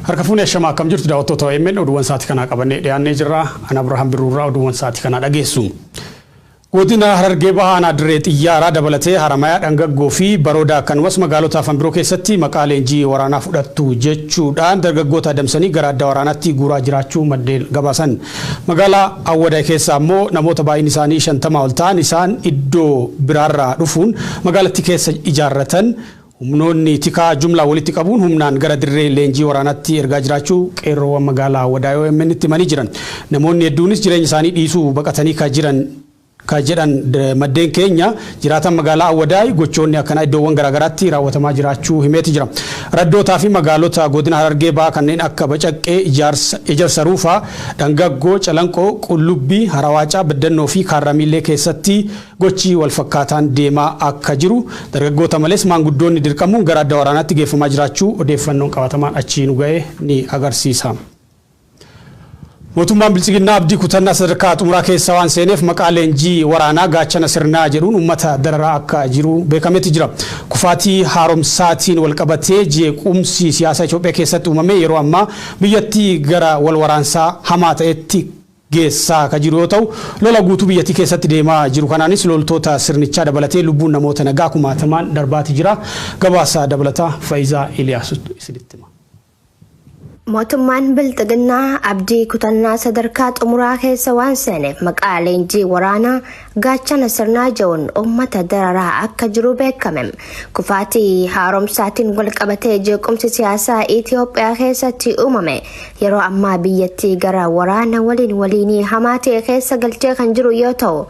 Harka fuunee ashamaa akkam jirtu daawwattoota OMN oduuwwan sa'aatii kanaa qabannee dhiyaannee jirra. Ana Abirahaam Birruurraa oduuwwan sa'aatii kanaa dhageessu. Godina Harargee Bahaa aanaa Dirree Xiyyaaraa dabalatee Haramayaa, Dhangaggoo fi Baroodaa akkanumas magaalota hafan biroo keessatti maqaa leenjii waraanaa fudhattu jechuudhaan dargaggoota adamsanii gara adda waraanaatti guuraa jiraachuu maddeen gabaasan. Magaalaa Awwadaay keessaa ammoo namoota baay'inni isaanii 50 ol ta'an isaan iddoo biraarraa dhufuun magaalattii keessa ijaarratan humnoonni tikaa jumlaan walitti qabuun humnaan gara dirree leenjii waraanaatti ergaa jiraachuu qeerroowwan magaalaa Awwadaay OMN tti himanii jiran. Namoonni hedduunis jireenya isaanii dhiisuu baqatanii ka jiran ka jedhan maddeen keenya jiraatan magaalaa Awwadaay gochoonni akkanaa iddoowwan garaagaraatti raawwatamaa jiraachuu himeeti jira. Raddootaa fi magaalota godina Harargee Bahaa kanneen akka Bacaqqee, Ejersa Ruufaa, Dhangaggoo, Calanqoo, Qullubbii, Harawaacaa, Baddannoo fi Kaarramiillee keessatti gochi wal fakkaataan deemaa akka jiru dargaggoota malees maanguddoonni dirqamuun gara adda waraanaatti geeffamaa jiraachuu odeeffannoon qabatamaan achii nu ga'e ni agarsiisa. Mootummaan Biltsiginnaa abdii kutannaa sadarkaa xumuraa keessa waan seeneef maqaa leenjii waraanaa gaachana sirnaa jedhuun uummata dararaa akka jiru beekameeti jira. Kufaatii haaromsaatiin walqabatee jeequmsi siyaasaa Itoophiyaa keessatti uumame yeroo ammaa biyyattii gara wal waraansaa hamaa ta'etti geessaa ka jiru yoo ta'u, lola guutuu biyyattii keessatti deemaa jiru kanaanis loltoota sirnichaa dabalatee lubbuun namoota nagaa kumaatamaan darbaati jira. Gabaasa dabalataa Faayizaa Iliyaas isinitti hima. Mootummaan Bilxiginnaa abdii kutannaa sadarkaa xumuraa keessa waan seeneef maqaa leenjii waraanaa gaachana sirnaa jedhuun uummata dararaa akka jiru beekame. Kufaatii haaromsaatiin walqabatee jeequmsi siyaasaa Itoophiyaa keessatti uumame yeroo ammaa biyyattii gara waraana waliin waliinii hamaa ta'e keessa galchee kan jiru yoo ta'u,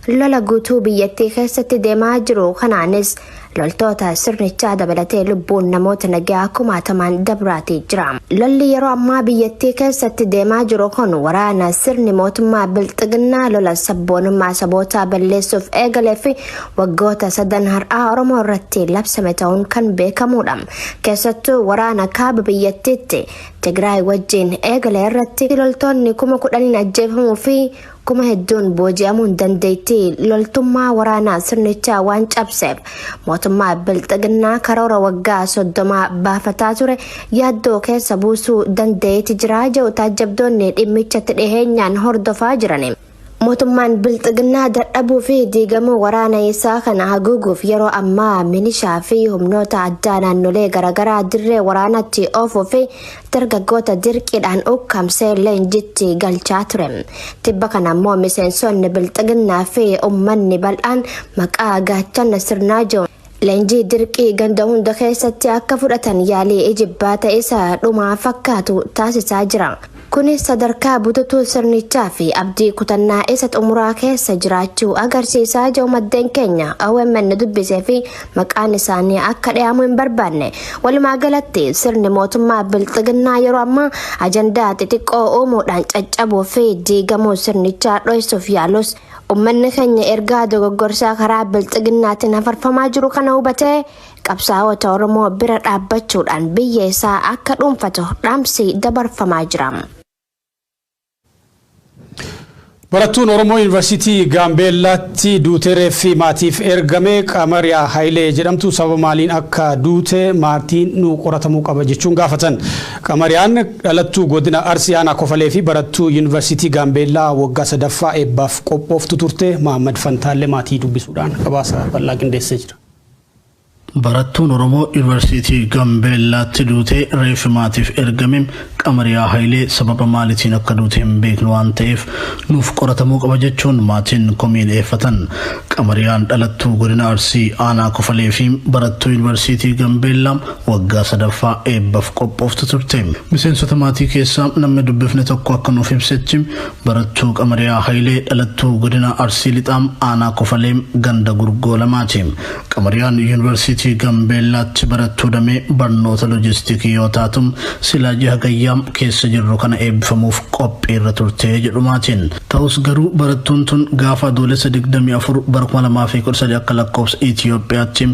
lola guutuu biyyattii keessatti deemaa jiru kanaanis loltoota sirnichaa dabalatee lubbuun namoota nagaa kumaatamaan dabraatii jira. Lolli yeroo ammaa biyyattii keessatti deemaa jiru kun waraana sirni mootummaa Bilxiginnaa lola sabboonummaa sabootaa balleessuuf eegalee fi waggoota sadan har'aa Oromoo irratti labsame ta'uun kan beekamudha. Keessattuu waraana kaaba biyyattiitti Tigraay wajjin eegale irratti loltoonni 10,000 ajjeefamuu fi hedduun booji'amuun dandeettii loltummaa waraanaa sirnichaa waan cabseef mootummaa Bilxiginnaa karoora waggaa 30 baafataa ture yaaddoo keessa buusuu danda'eeti jira jedhu taajjabdoonni dhimmichatti dhiheenyaan hordofaa jiran. Mootummaan Bilxiginnaa dadhabuu fi diigamuu waraana isaa kana haguuguuf yeroo ammaa milishaa fi humnoota addaa naannolee garaagaraa dirree waraanatti oofuu fi dargaggoota dirqiidhaan ukkaamsee leenjitti galchaa ture. Tibba kana immoo miseensonni Bilxiginnaa fi uummanni bal'aan maqaa gaachana sirnaa jiru leenjii dirqii ganda hunda keessatti akka fudhatan yaalii ijibbaata isa dhumaa fakkaatu taasisaa jira. Kunis sadarkaa bututuu sirnichaa fi abdii kutannaa isa xumuraa keessa jiraachuu agarsiisaa jiru maddeen keenya OMN dubbisee fi maqaan isaanii akka dhiyaamuu hin barbaanne. Walumaa galatti sirni mootummaa Bilxiginnaa yeroo ammaa ajandaa xixiqqoo uumuudhaan caccabuu fi diigamuu sirnichaa dho'isuuf yaalus, uummanni keenya ergaa dogoggorsaa karaa Bilxiginnaatiin hafarfamaa jiru kana hubatee qabsaa'ota Oromoo bira dhaabbachuudhaan biyya isaa akka dhuunfatu dhaamsi dabarfamaa jira. Barattuun Oromoo Yuunivarsiitii Gaambeellaatti duutee reeffi maatiif ergame Qamariyaa Hayilee jedhamtu sababa maaliin akka duute maatiin nu qoratamuu qaba jechuun gaafatan. Qamariyaan dhalattuu godina Arsii aanaa Kofalee fi barattuu Yuunivarsiitii Gaambeellaa waggaa sadaffaa eebbaaf qophooftu turte. Mahammad Fantaalle maatii dubbisuudhaan gabaasa bal'aa qindeessee jira. Barattuun Oromoo Yuunivarsiitii Gaambeellaatti duutee reeffi maatiif ergame Qamariyaa Hayilee sababa maaliitiin akka duute hin beeknu waan ta'eef nuuf qoratamuu qaba jechuun maatiin komii dhiyeeffatan. Qamariyaan dhalattuu godina Arsii aanaa Kofalee fi barattuu Yuunivarsiitii Gaambeellaa waggaa sadaffaa eebbaaf qophooftu turte. Miseensota maatii keessaa namni dubbifne tokko akka nuuf ibsetti, barattuu Qamariyaa Hayilee dhalattuu godina Arsii Lixaa aanaa Kofalee ganda Gurgoolamaati. Qamariyaan Yuunivarsiitii Gaambeellaatti barattuu damee barnoota loojistiikii yoo taatu, silaa ji'a Hagayyaa keessa jirru kana eebbifamuuf qophiirra turte jedhu maatiin. Ta'us garuu barattuun tun gaafa Adoolessa 24 bara 2013 akka lakkoofsa Itoophiyaatti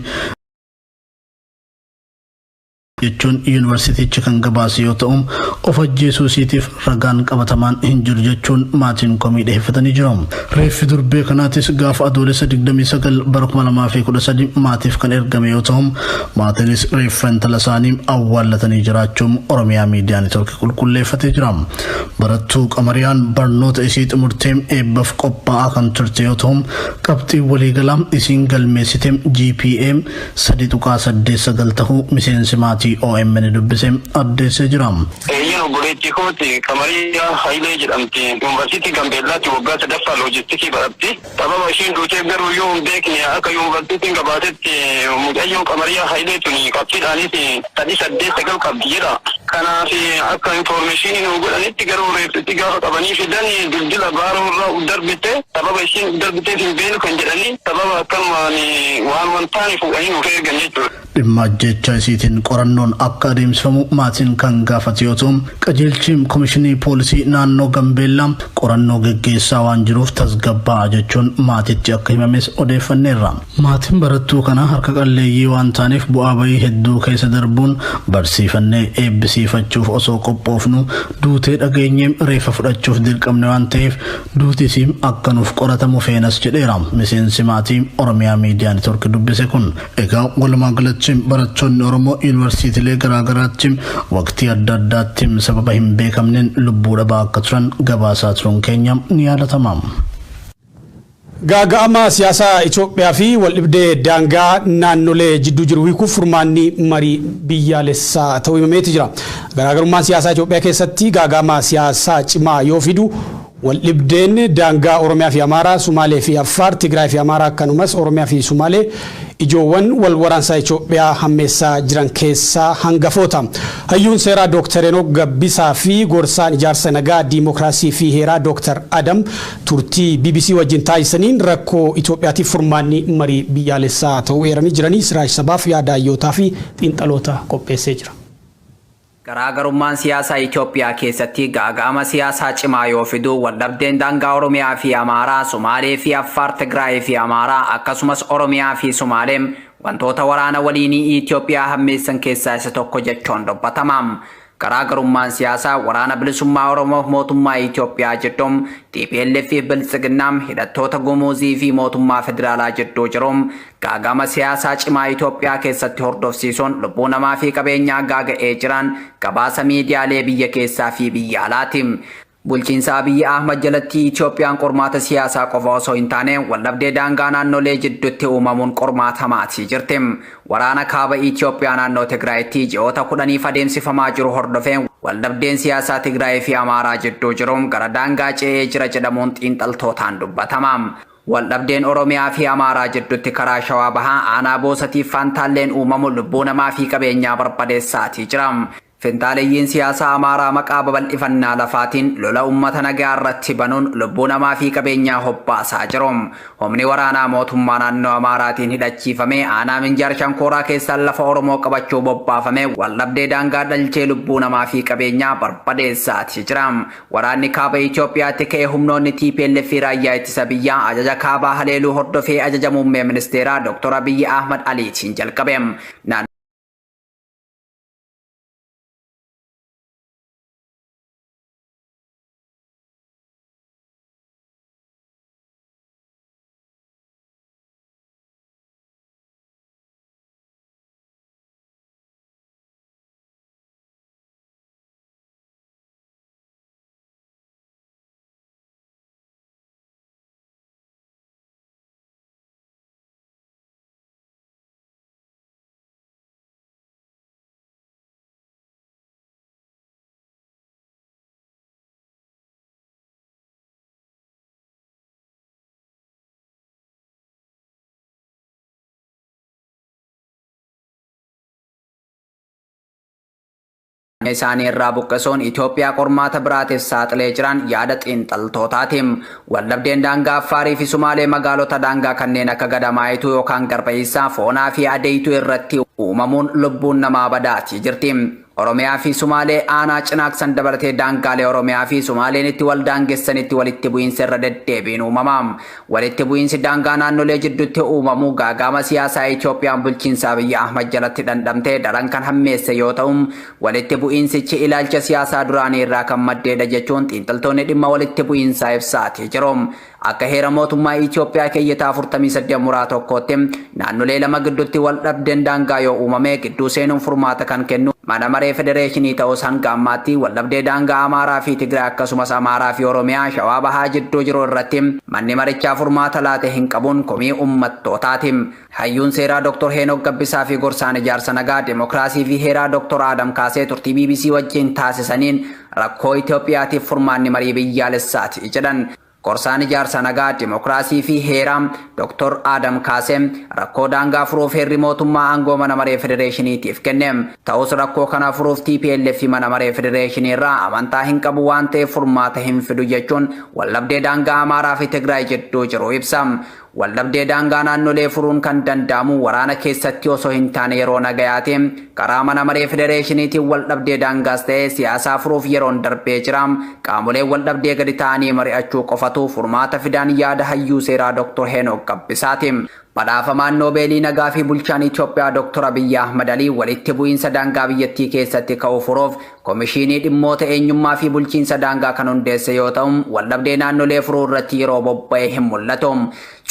jechuun yuunivarsiitichi kan gabaase yoo ta'u, of ajjeesuu isiitiif ragaan qabatamaan hin jiru jechuun maatiin komii dhiyeeffatanii jiru. Reeffi durbee kanaatis gaafa Adoolessa 29 bara 2013 maatiif kan ergame yoo ta'u, maatiinis reeffa intala isaanii awwaallatanii jiraachuun Oromiyaa Miidiyaa Neetwoorkii qulqulleeffatee jira. Barattuu Qamariyaan barnoota isii xumurtee eebbaaf qophaa'aa kan turte yoo ta'u, qabxii waliigalaa isiin galmeessite GPA 3.89 ta'uu miseensi maatii OMN dubbise addeessee jira. Eeyyeen, obboleettii kooti Qamariyaa Hayilee jedhamti. Yuunivarsiitii Gambeellaatti waggaa sadaffaa loojistikii baratti. Sababa ishiin duuteef garuu yoo hin beekne, akka yuunivarsiitiin gabaasetti mucayyoon Qamariyaa Hayilee tuni qabxiidhaanis 3.89 qabdi jedha. Kanaaf akka information nu godhanitti garuu reeffitti gaafa qabanii fidan dildila Baaroo irraa darbite. Sababa ishiin darbiteef hin beeknu kan jedhanii, sababa akkanumaan waan wantaani fuudhanii nuuf ergan jechuudha. Dhimma ajjeechaa isiitiin qorannoon akka adeemsifamu maatiin kan gaafate yoo ta'u, qajeelchi komishinii poolisii naannoo Gambeellaa qorannoo geggeessaa waan jiruuf tasgabbaa'a jechuun maatitti akka himames odeeffanneerra. Maatiin barattuu kana harka qalleeyyii waan ta'aniif bu'aa bayii hedduu keessa darbuun barsiifannee eebbisiifachuuf osoo qophoofnu duutee dhageenyee reeffa fudhachuuf dirqamne waan ta'eef, duuti isii akka nuuf qoratamu feenas jedheera miseensi maatii Oromiyaa Miidiyaa Neetwoorkii dubbise kun. Egaa walumaa galatti barattoonni Oromoo yuunivarsiitiilee garaagaraatti waqtii adda addaatti sababa hin beekamneen lubbuu dhabaa akka turan gabaasaa turuun keenya ni yaadatama. Gaaga'ama siyaasaa Itoophiyaa fi waldhibdee daangaa naannolee jidduu jiru hiikuuf furmaanni marii biyyaalessaa ta'uu himameeti jira. Garaagarummaan siyaasaa Itoophiyaa keessatti gaaga'ama siyaasaa cimaa yoo fidu, waldhibdeen daangaa Oromiyaa fi Amaaraa, Sumaalee fi Affaar, Tigraay fi Amaaraa, akkanumas Oromiyaa fi Sumaalee ijoowwan wal waraansaa Itoophiyaa hammeessaa jiran keessaa hangafoota. Hayyuun seeraa Dr. Henook Gabbisaa fi gorsaan ijaarsa nagaa, diimokiraasii fi heeraa Dr. Adam turtii BBC wajjin taasisaniin rakkoo Itoophiyaatiif furmaanni marii biyyaalessaa ta'uu eeranii jiranii. Siraaj Sabaaf yaada hayyootaa fi xiinxaloota qopheessee jira. Garaagarummaan siyaasaa Itoophiyaa keessatti gaaga'ama siyaasaa cimaa yoo fidu, waldhabdeen daangaa Oromiyaa fi Amaaraa, Sumaalee fi Affaar, Tigraay fi Amaaraa, akkasumas Oromiyaa fi Sumaalee wantoota waraana waliinii Itoophiyaa hammeessan keessaa isa tokko jechuun dubbatama. Garaagarummaan siyaasaa Waraana Bilisummaa Oromoo mootummaa Itoophiyaa jedhuun, TPLF fi Biltsiginnaa, hidhattoota Gumuuzii fi mootummaa federaalaa jidduu jiru gaagama siyaasaa cimaa Itoophiyaa keessatti hordofsiisuun lubbuu namaa fi qabeenyaa gaaga'ee jiran gabaasa miidiyaalee biyya keessaa fi biyya alaati. Bulchiinsa Abiyyi Ahmad jalatti Itoophiyaan qormaata siyaasaa qofa osoo hin taane waldhabdee daangaa naannolee jidduutti uumamuun qormaata maatii jirti. Waraana kaaba Itoophiyaa naannoo Tigraayitti ji'oota 10f adeemsifamaa jiru hordofee waldhabdeen siyaasaa Tigraay fi Amaaraa jidduu jiru gara daangaa ce'ee jira jedhamuun xiinxaltootaan dubbatama. Waldhabdeen Oromiyaa fi Amaaraa jidduutti karaa Shawaa Bahaa aanaa Boosatiif Faantaalleen uumamu lubbuu namaa fi qabeenyaa barbadeessaatii jira. Finxaaleyyiin siyaasaa Amaaraa maqaa babal'ifannaa lafaatiin lola uummata nagaa irratti banuun lubbuu namaa fi qabeenyaa hobbaasaa jiru. Humni waraanaa mootummaa naannoo Amaaraatiin hidhachiifamee aanaa Minjaar Shankooraa keessaan lafa Oromoo qabachuu bobbaafame waldhabdee daangaa dhalchee lubbuu namaa fi qabeenyaa barbadeessaatii jira. Waraanni kaaba Itoophiyaatti ka'ee humnoonni TPLF fi raayyaa ittisa biyyaa ajaja kaabaa haleeluu hordofee ajaja muummee ministeeraa Dr. Abiyyi Ahmad Aliitiin jalqabe. Isaanii irraa buqqisuun Itoophiyaa qormaata biraatiif saaxilee jiran yaada xiinxaltootaati. Waldhabdeen daangaa Affaarii fi Sumaalee magaalota daangaa kanneen akka Gadamaayituu yookaan Garba'iisaa, Foonaa fi Adeeyituu irratti uumamuun lubbuun namaa badaatii jirti. Oromiyaa fi Sumaalee aanaa Cinaaksan dabalatee daangaalee Oromiyaa fi Sumaaleen itti wal daangessanitti walitti bu'iinsa irra deddeebiin uumama. Walitti bu'iinsi daangaa naannolee jidduutti uumamu gaaga'ama siyaasaa Itoophiyaan bulchiinsa Abiyyi Ahmad jalatti dhandhamtee daran kan hammeesse yoo ta'u, walitti bu'iinsichi ilaalcha siyaasaa duraanii irraa kan maddeedha jechuun xiinxaltoonni dhimma walitti bu'iinsaa ibsaatii jiru. Akka heera mootummaa Itoophiyaa keeyyata 48 muraa 1tti naannolee lama gidduutti wal dhabdeen daangaa yoo uumame gidduu seenuun furmaata kan kennu mana maree federeeshinii ta'us hanga ammaatti wal dhabdee daangaa Amaaraa fi Tigraay akkasumas Amaaraa fi Oromiyaa Shawaa Bahaa jidduu jiru irratti manni marichaa furmaata laate hin qabuun komii uummattootaati. Hayyuun seeraa Dr. Heenok Gabbisaa fi gorsaan ijaarsa nagaa Dimookiraasii fi heeraa Dr. Adam Kaasee turtii BBC wajjin taasisaniin rakkoo Itoophiyaatiif furmaanni marii biyyaalessaati jedhan. Gorsaan ijaarsa nagaa Dimookiraasii fi heeraa Dr. Adam Kaasee rakkoo daangaa furuuf heerri mootummaa aangoo mana maree federeeshiniitiif kenne. Ta'us rakkoo kana furuuf TPLF mana maree federeeshinii irraa amantaa hin qabu waan ta'eef furmaata hin fidu jechuun waldhabdee daangaa Amaaraa fi Tigraay jidduu jiru ibsa. Waldhabdee daangaa naannolee furuun kan danda'amu waraana keessatti osoo hin taane yeroo nagayaati. Karaa mana maree federeeshiniitiin waldhabdee daangaas ta'e siyaasaa furuuf yeroon darbee jira. Qaamoleen waldhabdee gadi ta'anii mari'achuu qofatu furmaata fidaan yaada hayyuu seeraa Dr. Heenok Gabbisaati. Badhaafamaan Noobeelii nagaa fi bulchaan Itoophiyaa Dr. Abiyyi Ahmad Alii walitti bu'iinsa daangaa biyyattii keessatti ka'u furuuf komishinii dhimmoota eenyummaa fi bulchiinsa daangaa kan hundeesse yoo ta'u, waldhabdee naannolee furuu irratti yeroo bobba'e hin mul'atu.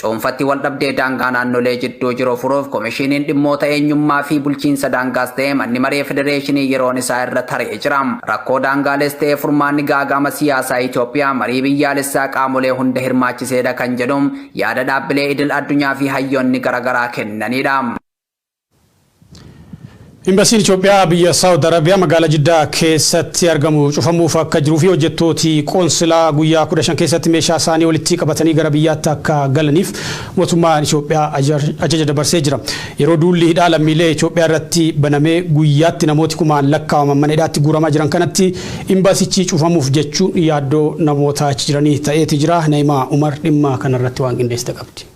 Cuunfatti waldhabdee daangaa naannolee jidduu jiru furuuf komishiniin dhimmoota eenyummaa fi bulchiinsa daangaas ta'e manni maree federeeshinii yeroon isaa irra taree jira. Rakkoo daangaalees ta'e furmaanni gaaga'ama siyaasaa Itoophiyaa marii biyyaalessaa qaamolee hunda hirmaachiseedha kan jedhu yaada dhaabbilee idil addunyaa fi hayyoonni garaagaraa kennanidha. Imbasiin Itoophiyaa biyya Saawud Arabiyaa magaalaa Jiddaa keessatti argamu cufamuuf akka jiruu fi hojjettooti qoonsilaa guyyaa 15 keessatti meeshaa isaanii walitti qabatanii gara biyyaatti akka galaniif mootummaan Itoophiyaa ajaja dabarsee jira. Yeroo duulli hidhaa lammiilee Itoophiyaa irratti banamee guyyaatti namooti kumaan lakkaa'aman mana hidhaatti guuramaa jiran kanatti imbasichi cufamuuf jechuun yaaddoo namoota achi jiranii ta'eeti jira. Na'imaa Umar dhimma kanarratti waan qindeessite qabdi.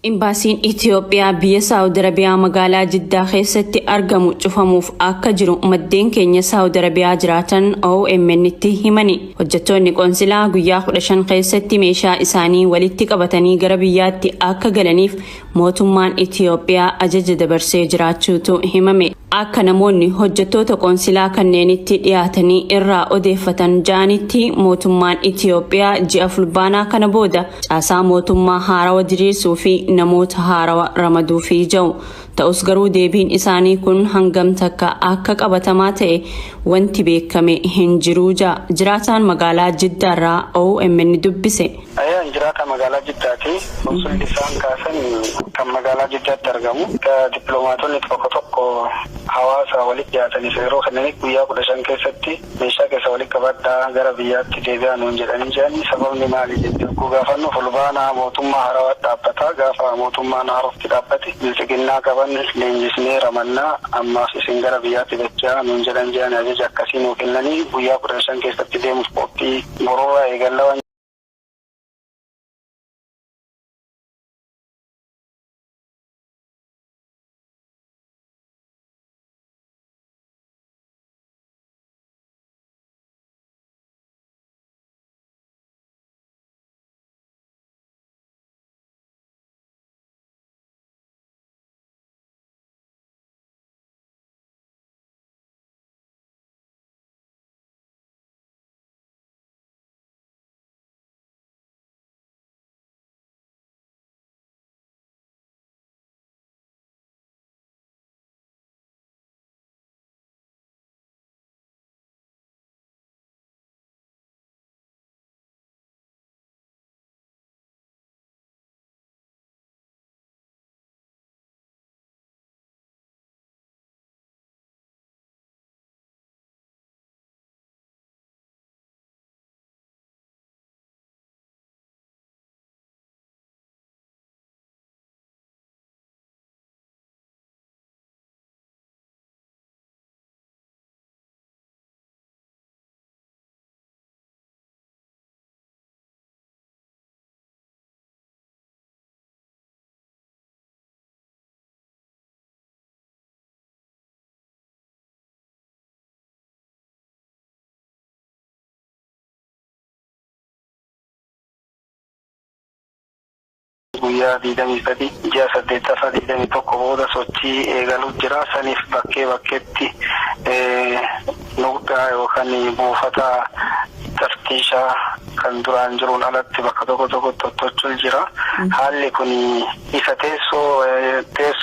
Imbaasiin Itoophiyaa biyya Saawud Arabiyaa magaalaa Jiddaa keessatti argamu cufamuuf akka jiru maddeen keenya Saawud Arabiyaa jiraatan OMN tti himani. Hojjettoonni qoonsilaa guyyaa 15 keessatti meeshaa isaanii walitti qabatanii gara biyyaatti akka galaniif mootummaan Itoophiyaa ajaja dabarsee jiraachuutu himame. Akka namoonni hojjettoota qoonsilaa kanneenitti dhiyaatanii irraa odeeffatan ja'anitti, mootummaan Itoophiyaa ji'a Fulbaanaa kana booda caasaa mootummaa haarawa diriirsuu fi namoota haarawa ramaduufii jiru. Ta'us garuu deebiin isaanii kun hangam takka akka qabatamaa ta'e wanti beekame hin jiru jiraataan magaalaa Jiddaarraa OMN dubbise. Ayyaan jiraata magaalaa Jiddaati. Konsulli isaan kaasan kan magaalaa Jiddaatti argamu. Dippiloomaatonni tokko tokko hawaasa walitti dhiyaataniif yeroo kennaniif guyyaa 15 keessatti meeshaa keessa walitti qabadhaa, gara biyyaatti deebi'aa nuun jedhanii jiran. Sababni maali jennee yogguu gaafannu, fulbaana mootummaa haarawaa dhaabbata, gaafa mootummaan haarofti dhaabbate bilxiginnaa qaban leenjisnee ramannaa, ammaaf isin gara biyyaatti dachaa nuun jedhan jiran. Ajaja akkasii nuu kennanii guyyaa 15 keessatti deemuuf qophii bororraa eegalla. Guyyaa 23 ji'a 8ffaa 21 booda sochii eegaluu jira. Saniif bakkee bakkeetti nuqxaa yookaan buufata taftiishaa kan duraan jiruun alatti bakka tokko tokko tottolchuu jira. Haalli kun isa teessoo teessoo.